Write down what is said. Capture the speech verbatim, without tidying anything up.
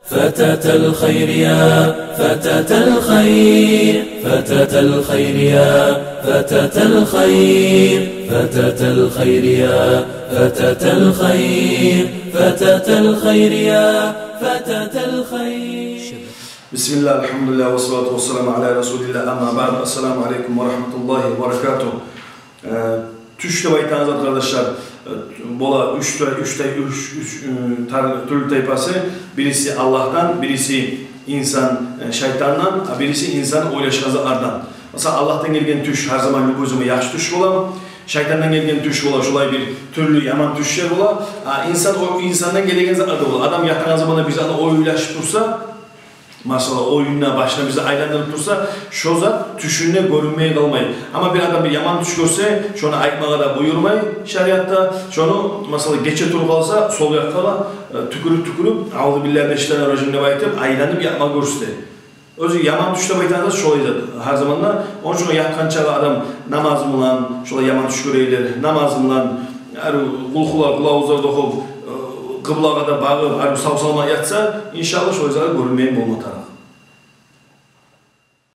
فتاة الخير يا فتاة الخير، فتاة الخير يا فتاة الخير، فتاة الخير يا فتاة الخير، فتاة الخير يا فتاة الخير. بسم الله، الحمد لله، والصلاة والسلام على رسول الله، أما بعد. السلام عليكم ورحمة الله وبركاته. Э, тюш деп айтагъан зат, къардашлар, э, бола уьч тай-, уьч тай-, уьч, уьч, э, тар-, тюрлю тайпасы. Бириси Аллагьдан, бириси инсан, э, шайтандан, а бириси инсан ойлашгъан затлардан. Масала, Аллагьдан гелген тюш гьар заман, любой заман яхшы тюш бола. Шайтандан гелген тюш бола шолай бир тюрлю яман тюшлер бола. А инсан, о инсандан гелеген затлар да бола. Адам ятагъан заманда бир затны ойлашып турса, масала, оюнда башына бир зат айландырып турса, шо зат тюшюнде гёрюнмей къалмай. Амма бир адам бир яман тюш гёрсе, шону айтмагъа да буюрмай шариатда. Шону, масала, гече туруп къалса, сол якъгъа да, э, тюкюрюп-тюкюрюп, «Аузу биллагьи минаш шайтанир ражим» деп айтып, айланып ятма гёрсете. Оьзю яман тюш деп айтагъан зат шолай зат. Гьар заманда, ону учун ятгъанча адам намазы булан, шолай яман тюш гёрегенлер, намазы булан, арив къулгьулар, къулавузлар да охуп, э, къыблагъа да багъып, арив сав-саламат ятса, иншаллагь, шолай зат гёрюнмейген болма тарыкъ.